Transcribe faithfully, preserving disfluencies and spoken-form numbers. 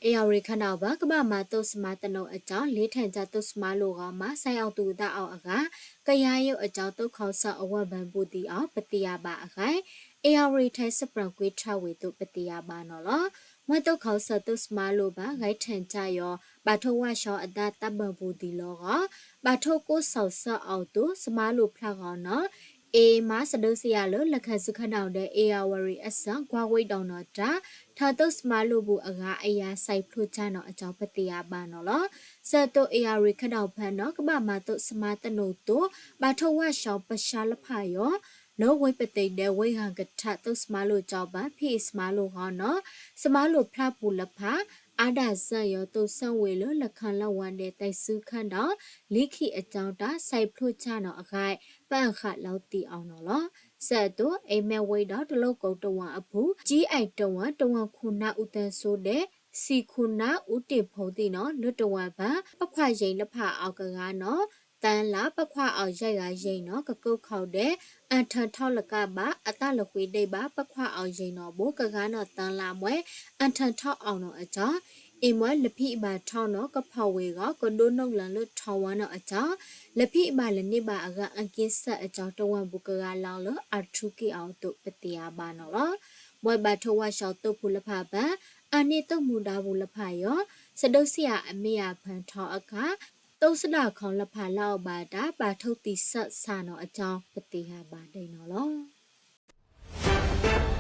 ဧရာဝတီခၢၣ်နၢဝ်ပၢၢ် ကဘၣ်မၤသုးစမါတနိးအကြောင်း လေးထံကျို သုးစမါလိၣ်ဂီၢ်မး စဲးအီၣ်သုးသးအီၣ်အဂၤ ကယါယိအကြောင်း သုးခီၣ်ဆၢအဝၢၢ်ပၢၢ်ပူၤဒံးအီၤ ပသ့ၣ်ညါဘၣ်အဂၤ ဧရာဝတီတိုင်း စစ်ပန်ကွင်း ထၢဝေသို့ ပသ့ၣ်ညါဘၣ်န့ၣ်လီၤ. မွဲသုးခီၣ်ဆၢ သုးစမါလိၣ်ပၢၢ် လေးထံကျို ဘၣ်ထိၣ်ဝၣ်သျိအသး သးပၢၢ်ပူၤဒံးလီၤဂီၢ် ဘၣ်ထိၣ်ကိးစီၣ်ဆၢအီၣ်သုး စမါလိၣ်ဖျါဂီၢ်န့ၣ် အ့မး စဒုးစယၤလၢ လခၢၣ်စူၤခၢၣ်နၢဝ်ဒဲး ဧရာဝတီအဆၢ ကွၢ်ဝဲဒီးနီၣ်တၢ် ထၢသုးစမါလိၣ်ပူၤအဂၤ အယၤစဲးဖျိးကၢ်န့ၣ်အကြောင်း ပသ့ၣ်ညါဘၣ်န့ၣ်လီၤ. စးသို ဧရာဝတီခၢၣ်နၢဝ်ပၢၢ်န့ၣ် ကဘၣ်မၤသုးစမါတနိးသိး ဘၣ်ထိၣ်ဝၣ်သျိပၢ်သၣ်လၢဖးယီၤ လၢဝ့ၢ်ပသ့ၣ်ဒဲး ဝ့ၢ်ဂၤကထၢ သုးစမါလိၣ်ကၠီဘၢၣ် ဖံးအ့ၣ်စမါလိၣ်ဂီၢ်န့ၣ် စမါလိၣ်ဖျါပူၤလၢဖး အါဒၣ်စၢၣ်ယီၤ သုးစၢၣ်ဝ့ၢ်လၢ လခၢၣ်လၢဝါဒဲး သဲးစူၤခၢၣ်နၢဝ် လံခံအကြောင်းတၢ် စဲးဖျိးကၢ်န့ၣ်အဂၤ ပၢၣ်ဃာ်လီၤတံၢ်အီၤန့ၣ်လီၤ. စးသို အ့မဲဝ့ၢ်ဒီး တလိၣ်ကိးတဝၢအပူၤ ကၠံအဲၣ်တဝၢ တဝၢခိၣ်နၢ အူသၢၣ်စိဒဲး ဆံခိၣ်နၢ အူတ့ၢ်ဖိသံန့ၣ် လၢတဝၢပၢၢ် ပခွါယံၤလၢဖးအီၣ်ကဂၤန့ၣ် သၢလါ ပခွါအီၣ်ယဲၢ်ဂၤယံၤန့ၣ် ကကိးခီၣ်ဒဲး အထၢထီၣ်လကဘၣ် အသးလၢဃ့ဒံးဘၣ် ပခွါအီၣ်ယံၤန့ၣ်ဘိ ကဂၤန့ၣ် သၢလါမွဲ အထၢထီၣ်အီၣ်န့ၣ်အကြောင်း အ့မဲလဖံးအဘၣ်ထီန့ၣ် ကဖီၣ်ဝ့ၢ်ဂီၢ် ကဒိးနုာ်လီၤလၢထီဝါန့ၣ်အကြောင်း လဖံးအဘၣ်လၢန့ၢ်ဘၣ်အဂၤ အက့ၢ်စၢၣ်အကြောင်း တဝၢပူၤကဂၤလီၤလၢ အထူးက့ၢ်အီၤသို့ ပသ့ၣ်ညါဘၣ်န့ၣ်လီၤ. မွဲဘၣ်ထိၣ်ဝၣ်သျိသုးပူၤလၢဖးဘၣ် အန့ၢ်သုးမူဒါပူၤလၢဖးယီၤ စဒုးစယၤအမ့ၢ်အဖၢၣ်ထီအခါ သုးစဒၣ်ခီလၢဖးလၢအီၣ်ဘၣ်တၢ် ဘၣ်ထိၣ်သံစၢၣ်ဆၣ်န့ၣ်အကြောင်း ပသ့ၣ်ညါဘၣ်ဒဲးန့ၣ်လီၤ.